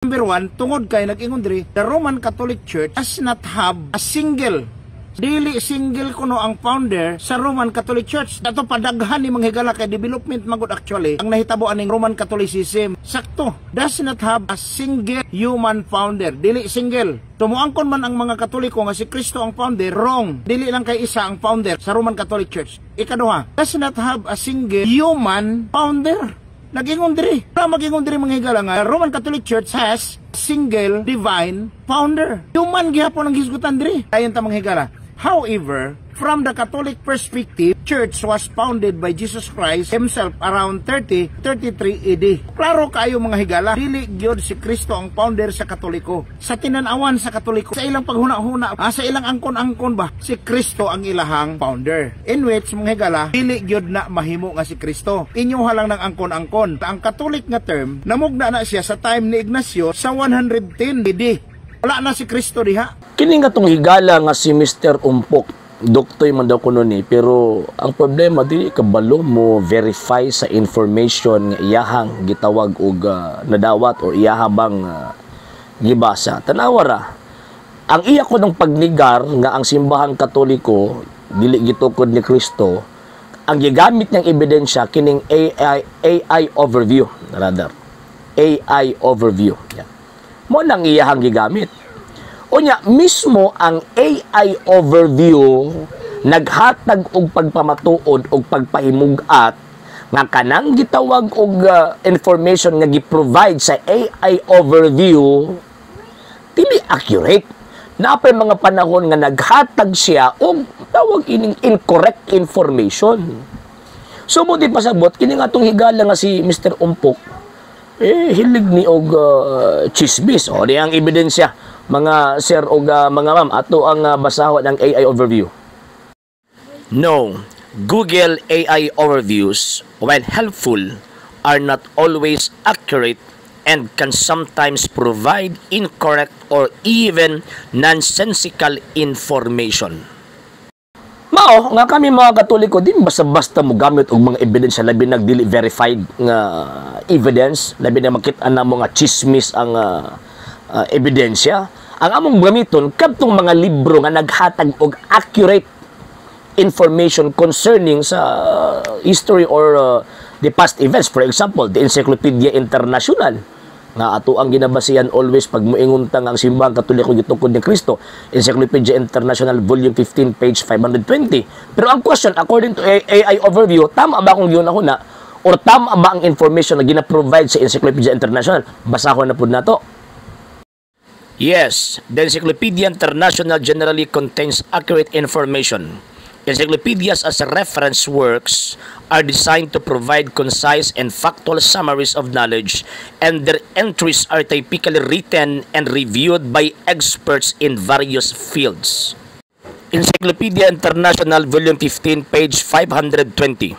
Number one, tungod kay nag-ingon diri, the Roman Catholic Church does not have a single, dili single kuno ang founder sa Roman Catholic Church. Ato padaghan ni, mga higala, kay development magud actually ang nahitabo aning Roman Catholicism. Sakto, does not have a single human founder. Dili single. Tumuangkon man ang mga Katoliko nga si Kristo ang founder, wrong. Dili lang kay isa ang founder sa Roman Catholic Church. Ikaduha, does not have a single human founder. Nag-ingon diri. Para mag-ingon diri, mga higala, nga Roman Catholic Church has single divine founder. Human gihapon ang hisgutan diri. Ayon ta, mga higala. However, from the Catholic perspective, church was founded by Jesus Christ himself around 30, 33 AD. Klaro kayo, mga higala, dili gyud si Kristo ang founder sa Katoliko. Sa tinanawan sa Katoliko, sa ilang paghuna-huna, sa ilang angkon-angkon ba, si Kristo ang ilahang founder. In which, mga higala, dili gyud na mahimo nga si Kristo. Inyo lang ng angkon-angkon. Ang Catholic nga term, namugna na siya sa time ni Ignacio sa 110 AD. Wala na si Kristo diha. Kini nga tong higala nga si Mr. Umpok, doktoy man daw kuno ni, pero ang problema, di kabalo mo verify sa information nga iyahang gitawag og nadawat or iyaha bang gibasa. Tanawa ra. Ang iya ko ng pagnigar nga ang Simbahang Katoliko dili gitukod ni Kristo, ang gigamit niyang ebidensya kining AI, AI overview rather. AI overview. Yan. Mo nang iyahang gigamit. Unya, mismo ang AI overview naghatag og pagpamatuod og pagpahimugat nga kanang gitawag og information nga gi-provide sa AI overview dili accurate. Napay mga panahon nga naghatag siya og tawag ining incorrect information. So mo di pasabot kini nga atong higala nga si Mr. Umpok eh hilig ni og chismis. O di ang ebidensya, mga sir og mga ma'am, ato ang basahon ang AI overview. No, Google AI overviews, while helpful, are not always accurate and can sometimes provide incorrect or even nonsensical information. Mao nga kami mga Katoliko, di basta-basta mo gamit og mga ebidensya, labi nag dili verified nga evidence, labi na makita na mga chismis ang ebidensya. Ang among gamiton kadtong mga libro nga naghatag og accurate information concerning sa history or the past events. For example, the Encyclopedia International nga ato ang ginabasihan always pag muingon ta nga ang Simbahang Katoliko gitukod ni Kristo, Encyclopedia International Volume 15 page 520. Pero ang question, according to AI overview, tama ba akong gihuna or tama ba ang information na gina-provide sa Encyclopedia International? Basahon na pud nato. Yes, the Encyclopedia International generally contains accurate information. Encyclopedias as reference works are designed to provide concise and factual summaries of knowledge, and their entries are typically written and reviewed by experts in various fields. Encyclopedia International, Volume 15, page 520.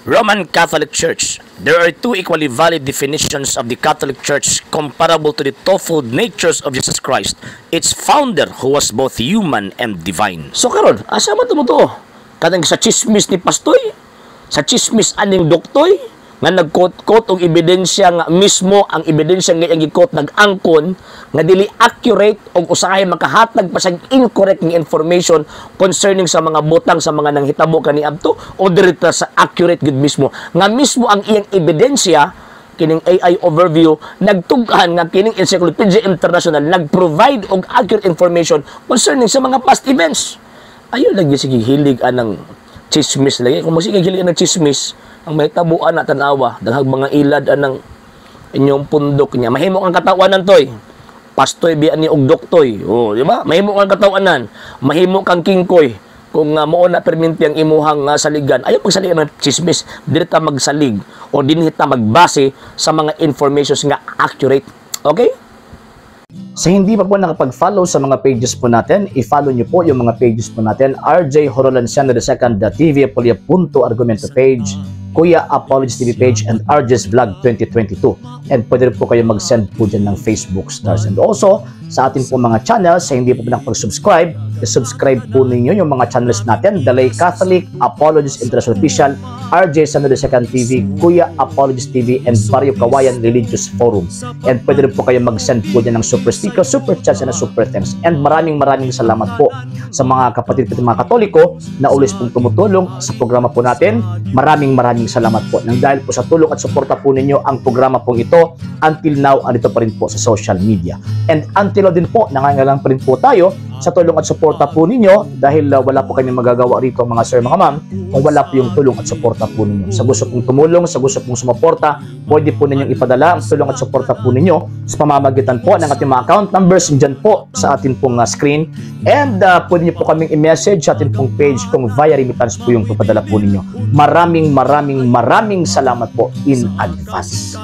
Roman Catholic Church. There are two equally valid definitions of the Catholic Church comparable to the twofold natures of Jesus Christ, its founder, who was both human and divine. So karon, asa man to? Kanang sa chismis ni Pastoy? Sa chismis aning doktoy? Nga nag-quote-quote og ebidensya nga mismo ang ebidensya nga iyang gi-quote nag-angkon nga dili accurate og usahay makahatag pa sa incorrect nga information concerning sa mga butang, sa mga nanghitabo kaniadto, o direta sa accurate gud mismo nga mismo ang iyang ebidensya, kining AI overview, nagtug-an nga kining Encyclopedia International nag-provide og accurate information concerning sa mga past events? Ayo lagi, sige hilig anang chismis lagi. Kung sige hilig anang chismis, ang mahitabuan na, tanawa, daghang mga ilad anang inyong pundok niya. Mahimo kang katawanan toy. Pastoy biya ni og doktoy. Oh, di ba? Mahimo kang katawanan. Mahimo kang kingkoy. Kung mao na perminti ang imuhang saligan, ayaw pagsaligan ng chismis, dili ta magsalig o dinhi ta magbase sa mga informations nga accurate. Okay? Sa hindi pa po nakapag-follow sa mga pages po natin, i-follow nyo po yung mga pages po natin. RJ Horolanciano II, TV Apolia Punto Argumento page, Kuya Apologies TV page, and RJ's Vlog 2022. And pwede rin po kayo mag-send po dyan ng Facebook stars. And also, sa ating po mga channels, sa hindi po nakapag-subscribe, i-subscribe po ninyo yung mga channels natin, The Lay Catholic, Apologies International Official, RJ Sano the Second TV, Kuya Apologist TV, and Barrio Kawayan Religious Forum. And pwede rin po kayo mag-send po dyan ng super sticker, super chat, and super thanks. And maraming maraming salamat po sa mga kapatid po, mga Katoliko na always pong tumutulong sa programa po natin. Maraming maraming salamat po. Nang dahil po sa tulong at suporta po ninyo, ang programa pong ito until now andito pa rin po sa social media. And until now din po, nangangailangan pa rin po tayo sa tulong at suporta po ninyo dahil wala po kami magagawa rito, mga sir, mga ma'am, kung wala po yung tulong at suporta po ninyo. Sa gusto pong tumulong, sa gusto pong sumuporta, pwede po ninyong ipadala ang tulong at suporta po ninyo sa pamamagitan po ng ating mga account numbers dyan po sa atin pong screen. And pwede niyo po kaming i-message sa atin pong page kung via remittance po yung papadala po ninyo. Maraming maraming maraming salamat po in advance.